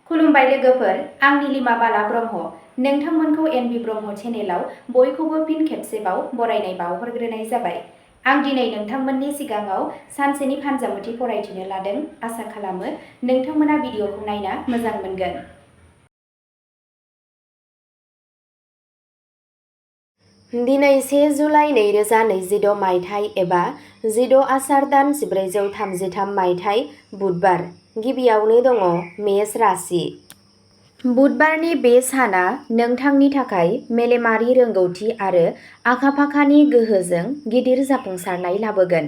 खुलुमबाय लोगोफोर, आं नीलिमा बाला ब्रह्म। नोंथांमोनखौ एनबि ब्रह्म चेनेलाव बयखौबो फिन खेबसेबाव बरायनाय बावहरग्रोनाय जाबाय। आं दिनै नोंथांमोननि सिगाङाव सानसेनि फानजामुथि फरायथिनो लादों। आसा खालामो नोंथांमोना भिडिअखौ नायना मोजां मोनगोन। दिनै 1 जुलाइ 2026 मायथाइ एबा 16 आसार दान 1433 मायथाइ बुधबार। गिबियावनो दङ मेष राशि। बुधबारनि बे साना नोंथांनि थाखाय मेलेमारि रोंगौथि आरो आखा-फाखानि गोहोजों गिदिर जाफुंसारनाय लाबोगोन।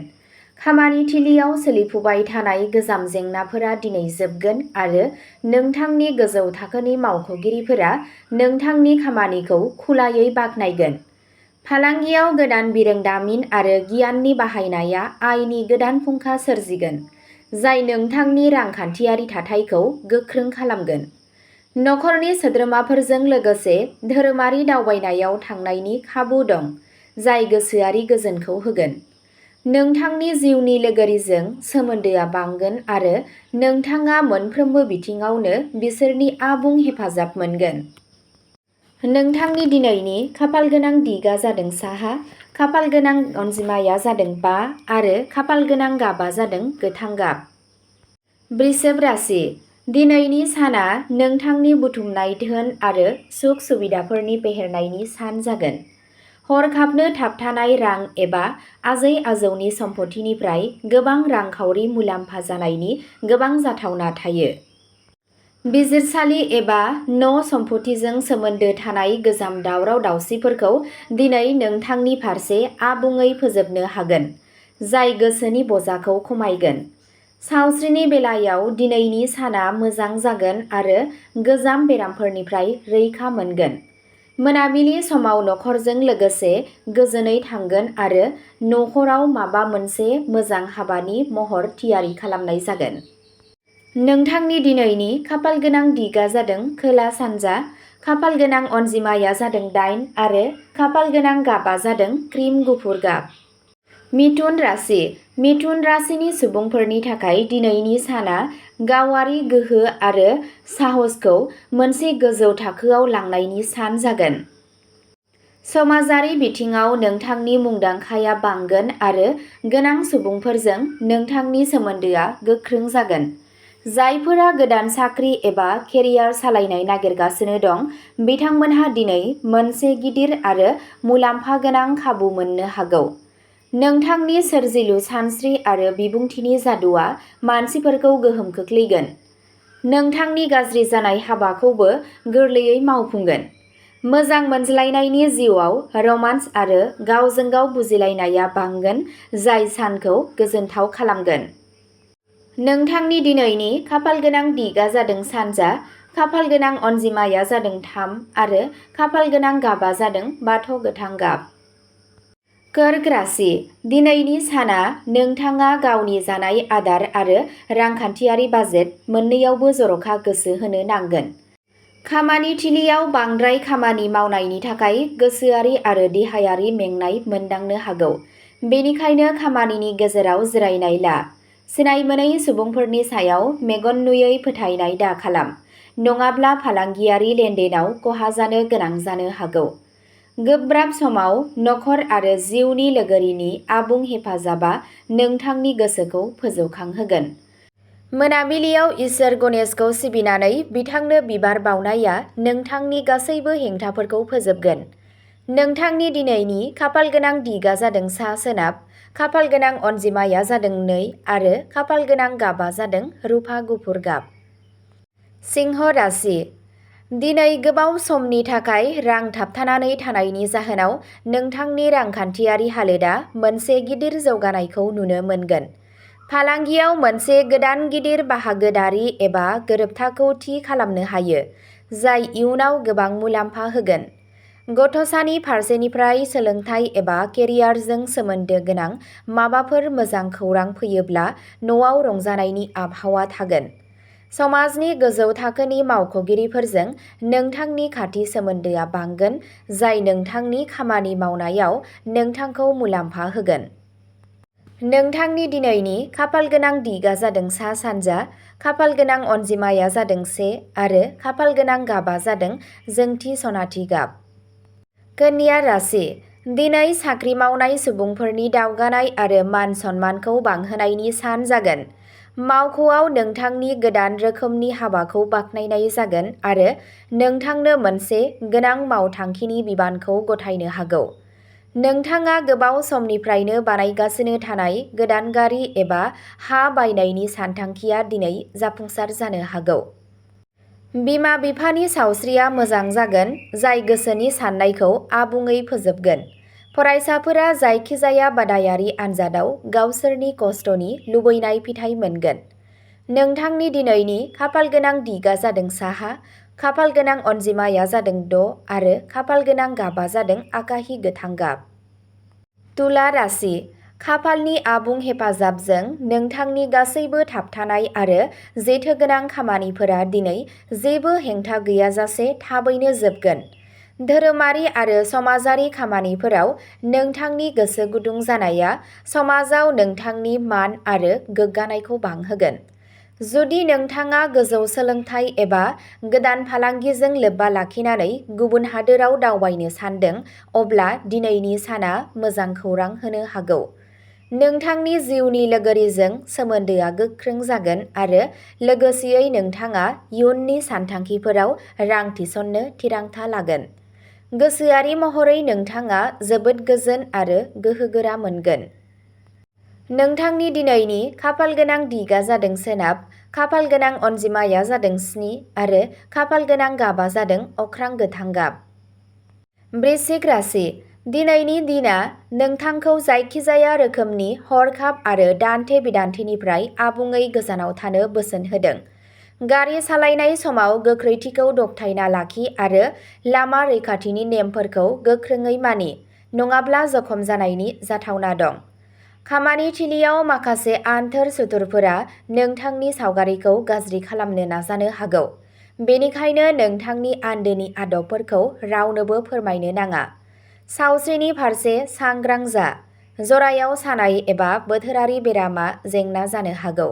खामानि थिलियाव सोलिफुबाय थानाय गोजाम जेंनाफोरा दिनै जोबगोन आरो नोंथांनि गोजौ थाखोनि मावख'गिरिफोरा नोंथांनि खामानिखौ खुलायै बाख्नायगोन। फालांगियाव गोदान बिरोंदामिन आरो गियाननि बाहायनाया आयनि गोदान फुंखा सोरजिगोन, जाय नोंथांनि रांखान्थियारि थाथायखौ गोख्रों खालामगोन। नखरनि सोद्रोमाफोरजों लोगोसे धोरोमारि दावबायनायाव थांनायनि खाबु दं, जाय गोसोआरि गोजोनखौ होगोन। नोंथांनि जिउनि लोगोरिजों सोमोन्दोआ बांगोन आरो नोंथाङा मोनफ्रोमबो बिथिङावनो बिसोरनि आबुं हेफाजाब मोनगोन। नोंथांनि दिनैनि खाफालगोनां दिगा जादों साहा, खाफालगोनां अनजिमाया जादों 5 आरो खाफालगोनां गाबआ जादों गोथां गाब। वृषभ राशि। दिनैनि साना नोंथांनि बुथुमनाय धोन आरो सुख सुबिदाफोरनि फेहेरनायनि सान जागोन। हरखाबनो थाबथानाय रां एबा आजै-आजौनि सम्फथिनिफ्राय गोबां रांखावरि मुलाम्फा जानायनि गोबां जाथावना थायो। बिजिरसालि एबा न' सम्फथिजों सोमोन्दो थानाय गोजाम दावराव-दावसिफोरखौ दिनै नोंथांनि फारसे आबुङै फोजोबनो हागोन, जाय गोसोनि बजाखौ खमायगोन। सावस्रिनि बेलायाव दिनैनि साना मोजां जागोन आरो गोजाम बेरामफोरनिफ्राय रैखा मोनगोन। मोनाबिलि समाव नखरजों लोगोसे गोजोनै थांगोन आरो नखराव माबा मोनसे मोजां हाबानि महर थियारि खालामनाय जागोन। नोंथांनि दिनैनि खाफालगोनां दिगा जादों खोला-सानजा, खाफालगोनां अनजिमाया जादों 8 आरो खाफालगोनां गाबआ जादों क्रिम गुफुर गाब। मिथुन राशि। मिथुन राशिनि सुबुंफोरनि थाखाय दिनैनि साना गावारि गोहो आरो साहसखौ मोनसे गोजौ थाखोआव लांनायनि सान जागोन। समाजारि बिथिङाव नोंथांनि मुंदांखाया बांगोन आरो गोनां सुबुंफोरजों नोंथांनि सोमोन्दोआ गोख्रों जागोन। जायफोरा गोदान साख्रि एबा केरियार सालायनाय नागिरगासिनो दं, बिथांमोनहा दिनै मोनसे गिदिर आरो मुलाम्फा गोनां खाबु मोननो हागौ। नोंथांनि सोरजिलु सानस्रि आरो बिबुंथिनि जादुआ मानसिफोरखौ गोहोम खोख्लैगोन। नोंथांनि गाज्रि जानाय हाबाखौबो गोरलैयै मावफुंगोन। मोजां मोनज्लायनायनि जिउआव रमान्स आरो गावजों-गाव बुजिलायनाया बांगोन, जाय सानखौ गोजोनथाव खालामगोन। नोंथांनि दिनैनि खाफालगोनां दिगा जादों सानजा, खाफालगोनां अनजिमाया जादों 3 आरो खाफालगोनां गाबआ जादों बाथ' गोथां गाब। कर्क राशि। दिनैनि साना नोंथाङा गावनि जानाय आदार आरो रांखान्थियारि बाजेट मोन्नैयावबो जर'खा गोसो होनो नांगोन। खामानि थिलियाव बांद्राय खामानि मावनायनि थाखाय गोसोआरि आरो देहायारि मेंनाय मोनदांनो हागौ, बेनिखायनो खामानिनि गेजेराव जिरायनाय ला। सिनायमोनै सुबुंफोरनि सायाव मेगन नुयै फोथायनाय दाखालाम, नङाब्ला फालांगियारि लेनदेनाव खहा जानो गोनां जानो हागौ। गोब्राब समाव नखर आरो जिउनि लोगोरिनि आबुं हेफाजाबा नोंथांनि गोसोखौ फोजौखांहोगोन। मोनाबिलियाव इसोर गणेशखौ सिबिनानै बिथांनो बिबार बावनाया नोंथांनि गासैबो हेंथाफोरखौ फोजोबगोन। नोंथांनि दिनैनि खाफालगोनां दिगा जादों सा-सोनाब, खाफालगोनां अनजिमाया जादों 2 आरो खाफालगोनां गाबआ जादों रुफा गुफुर गाब। सिंह राशि। दिनै गोबाव समनि थाखाय रां थाबथानानै थानायनि जाहोनाव नोंथांनि रांखान्थियारि हालोदआ मोनसे गिदिर जौगानायखौ नुनो मोनगोन। फालांगियाव मोनसे गोदान गिदिर बाहागोदारि एबा गोरोबथाखौ थि खालामनो हायो, जाय इयुनाव गोबां मुलाम्फा होगोन। गथ'सानि फारसेनिफ्राय सोलोंथाय एबा केरियारजों सोमोन्दो गोनां माबाफोर मोजां खौरां फैयोब्ला न'आव रंजानायनि आबहावा थागोन। समाजनि गोजौ थाखोनि मावख'गिरिफोरजों नोंथांनि खाथि सोमोन्दोआ बांगोन, जाय नोंथांनि खामानि मावनायाव नोंथांखौ मुलाम्फा होगोन। नोंथांनि दिनैनि खाफालगोनां दिगा जादों सा सानजा, खाफालगोनां अनजिमाया जादों 1 आरो खाफालगोनां गाबा जादों जोंथि सनाथि गाब। कन्या राशि दिनै साख्रि मावनाय सुबुंफोरनि दावगानाय आरो मान सन्मानखौ बांहोनायनि सान जागोन। मावख'आव नोंथांनि गोदान रोखोमनि हाबाखौ बाख्नायनाय जागोन आरो नोंथांनो मोनसे गोनां मावथांखिनि बिबानखौ गथायनो हागौ। नोंथाङा गोबाव समनिफ्रायनो बानायगासिनो थानाय गोदान गारि एबा हा बायनायनि सानथांखिया दिनै जाफुंसार जानो हागौ। बिमा-बिफानि सावस्रिया मोजां जागोन, जाय गोसोनि साननायखौ आबुङै फोजोबगोन। फरायसाफोरा जायखिजाया बादायारि आनजादाव गावसोरनि खस्थ'नि लुबैनाय फिथाइ मोनगोन। नोंथांनि दिनैनि खाफालगोनां दिगा जादों साहा, खाफालगोनां अनजिमाया जादों 6 आरो खाफालगोनां गाबा जादों आकाहि गोथां गाब। तुला राशि खाफालनि आबुं हेफाजाबजों नोंथांनि गासैबो थाबथानाय आरो जेथोगोनां खामानिफोरा दिनै जेबो हेंथा गैयाजासे थाबैनो जोबगोन। धोरोमारि आरो समाजारि खामानिफोराव नोंथांनि गोसो गुदुं जानाया समाजाव नोंथांनि मान आरो गोग्गानायखौ बांहोगोन। जुदि नोंथाङा गोजौ सोलोंथाइ एबा गोदान फालांगिजों लोब्बा लाखिनानै गुबुन हादोराव दावबायनो सानदों, अब्ला दिनैनि साना मोजां खौरां होनो हागौ। नोंथांनि जिउनि लोगोरिजों सोमोन्दोआ गोख्रों जागोन आरो लोगोसेयै नोंथाङा इयुननि सानथांखिफोराव रां थिसननो थिरांथा लागोन। गोसोआरि महरै नोंथाङा जोबोद गोजोन आरो गोहोगोरा मोनगोन। नोंथांनि दिनैनि खाफालगोनां दिगा जादों सोनाब, खाफालगोनां अनजिमाया जादों 7 आरो खाफालगोनां गाबा जादों अख्रां गोथां गाब। वृश्चिक राशि दिनैनि दिना नोंथांखौ जायखिजाया रोखोमनि हरखाब आरो दान्थे-बिदान्थेनिफ्राय आबुङै गोजानाव थानो बोसोन होदों। गारि सालायनाय समाव गोख्रैथिखौ दबथायना लाखि आरो लामा रैखाथिनि नेमफोरखौ गोख्रोङै मानि, नङाब्ला जखम जानायनि जाथावना दं। खामानि थिलियाव माखासे आन्थोर-सुथुरफोरा नोंथांनि सावगारिखौ गाज्रि खालामनो नाजानो हागौ। बेनिखायनो नोंथांनि आन्दोनि आदबफोरखौ रावनोबो फोरमायनो नाङा। सावस्रिनि फारसे सांग्रां जा। जरायाव सानाय एबा बोथोरारि बेरामा जेंना जानो हागौ।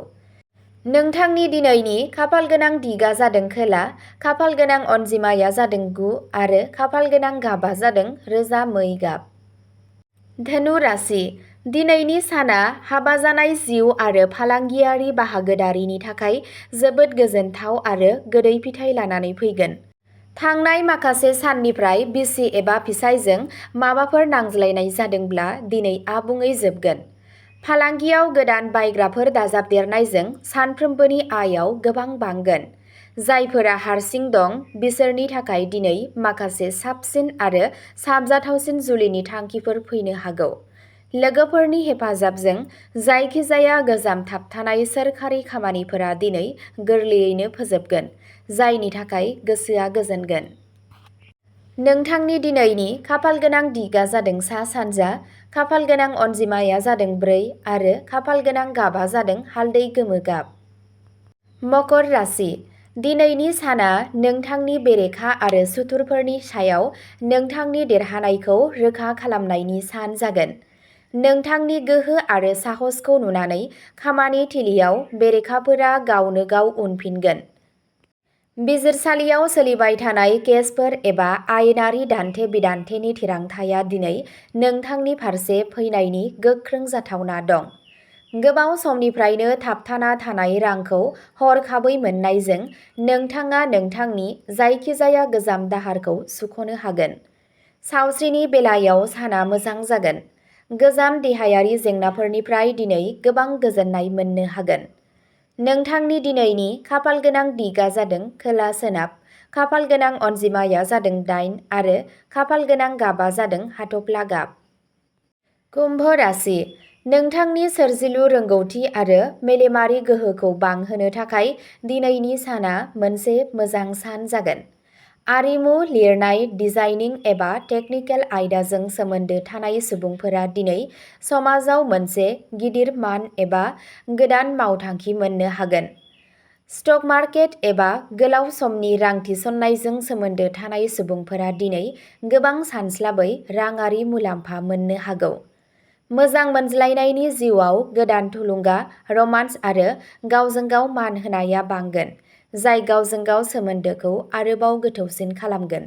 नोंथांनि दिनैनि खाफालगोनां दिगा जादों खोला, खाफालगोनां अनजिमाया जादों 9 आरो खाफालगोनां गाबा जादों रोजा मै गाब। धनु राशि दिनैनि साना हाबा जानाय जिउ आरो फालांगियारि बाहागोदारिनि थाखाय जोबोद गोजोनथाव आरो गोदै फिथाइ लानानै फैगोन। थांनाय माखासे साननिफ्राय बिसि एबा फिसायजों माबाफोर नांज्लायनाय जादोंब्ला दिनै आबुङै जोबगोन। फालांगियाव गोदान बायग्राफोर दाजाबदेरनायजों सानफ्रोमबोनि आयाव गोबां बांगोन। जायफोरा हारसिं दं, बिसोरनि थाखाय दिनै माखासे साबसिन आरो साबजाथावसिन जुलिनि थांखिफोर फैनो हागौ। लोगोफोरनि हेफाजाबजों जायखिजाया गोजाम थाबथानाय सोरखारि खामानिफोरा दिनै गोरलैयैनो फोजोबगोन, जायनि थाखाय गोसोआ गोजोनगोन। नोंथांनि दिनैनि खाफालगोनां दिगा जादों सा सानजा, खाफालगोनां अनजिमाया जादों 4 आरो खाफालगोनां गाबा जादों हालदै गोमो गाब। मकर राशि दिनैनि साना नोंथांनि बेरेखा आरो सुथुरफोरनि सायाव नोंथांनि देरहानायखौ रोखा खालामनायनि सान जागोन। नोंथांनि गोहो आरो साहसखौ नुनानै खामानि थिलियाव बेरेखाफोरा गावनो गाव उनफिनगोन। बिजिरसालियाव सोलिबाय थानाय केसफोर एबा आयेनारि दान्थे-बिदान्थेनि थिरांथाया दिनै नोंथांनि फारसे फैनायनि गोख्रों जाथावना दं। गोबाव समनिफ्रायनो थाबथाना थानाय रांखौ हरखाबै मोन्नायजों नोंथाङा नोंथांनि जायखिजाया गोजाम दाहारखौ सुख'नो हागोन। सावस्रिनि बेलायाव साना मोजां जागोन। गोजाम देहायारि जेंनाफोरनिफ्राय दिनै गोबां गोजोननाय मोननो हागोन। नोंथांनि दिनैनि खाफालगोनां दिगा जादों खोला-सोनाब, खाफालगोनां अनजिमाया जादों 8 आरो खाफालगोनां गाबा जादों हाथफ्ला गाब। कुम्भ राशि नोंथांनि सोरजिलु रोंगौथि आरो मेलेमारि गोहोखौ बांहोनो थाखाय दिनैनि साना मोनसे मोजां सान जागोन। आरिमु, लिरनाय, डिजाइनिं एबा टेकनिकेल आयदाजों सोमोन्दो थानाय सुबुंफोरा दिनै समाजाव मोनसे गिदिर मान एबा गोदान मावथांखि मोननो हागोन। स्टक मार्केट एबा गोलाव समनि रां थिसननायजों सोमोन्दो थानाय सुबुंफोरा दिनै गोबां सानस्लाबै राङारि मुलाम्फा मोननो हागौ। मोजां मोनज्लायनायनि जिउआव गोदान थुलुंगा, रमान्स आरो गावजों गाव मान होनाया बांगोन, जाय गावजों गाव सोमोन्दोखौ आरोबाव गोथौसिन खालामगोन।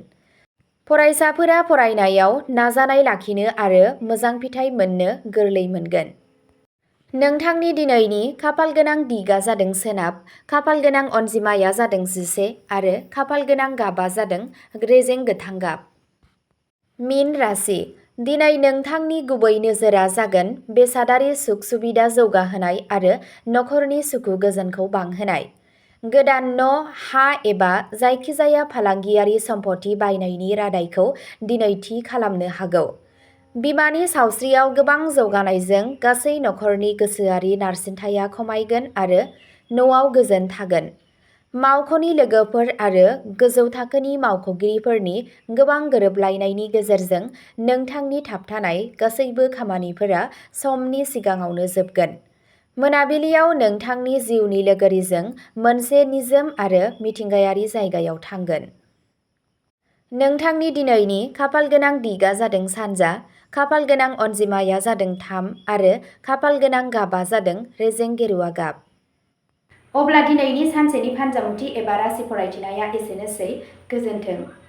फरायसाफोरा फरायनायाव नाजानाय लाखिनो आरो मोजां फिथाइ मोननो गोरलै मोनगोन। नोंथांनि दिनैनि खाफालगोनां दिगा जादों सोनाब, खाफालगोनां अनजिमाया जादों 11 आरो खाफालगोनां गाबा जादों रेजें गोथां गाब। मीन राशि। दिनै नोंथांनि गुबै नोजोरा जागोन बेसादारि सुख-सुबिदा जौगाहोनाय आरो नखरनि सुखु गोजोनखौ बांहोनाय। गोदान न', हा एबा जायखिजाया फालांगियारि सम्पथि बायनायनि रादायखौ दिनै थि खालामनो हागौ। बिमानि सावस्रियाव गोबां जौगानायजों गासै नखरनि गोसोआरि नारसिनथाया खमायगोन आरो न'आव गोजोन थागोन। मावख'नि लोगोफोर आरो गोजौ थाखोनि मावख'गिरिफोरनि गोबां गोरोबलायनायनि गेजेरजों नोंथांनि थाबथानाय गासैबो खामानिफोरा समनि सिगाङावनो जोबगोन। मोनाबिलियाव नोंथांनि जिउनि लोगोरिजों मोनसे निजोम आरो मिथिंगायारि जायगायाव थांगोन। नोंथांनि दिनैनि खाफालगोनां दिगा जादों सानजा, खाफालगोनां अनजिमाया जादों 3 आरो खाफालगोनां गाबा जादों रेजें गेरुवा गाब। अब्ला दिनैनि सानसेनि फानजामुथि एबा राशि फरायथिनाया एसेनोसै। गोजोन्थों।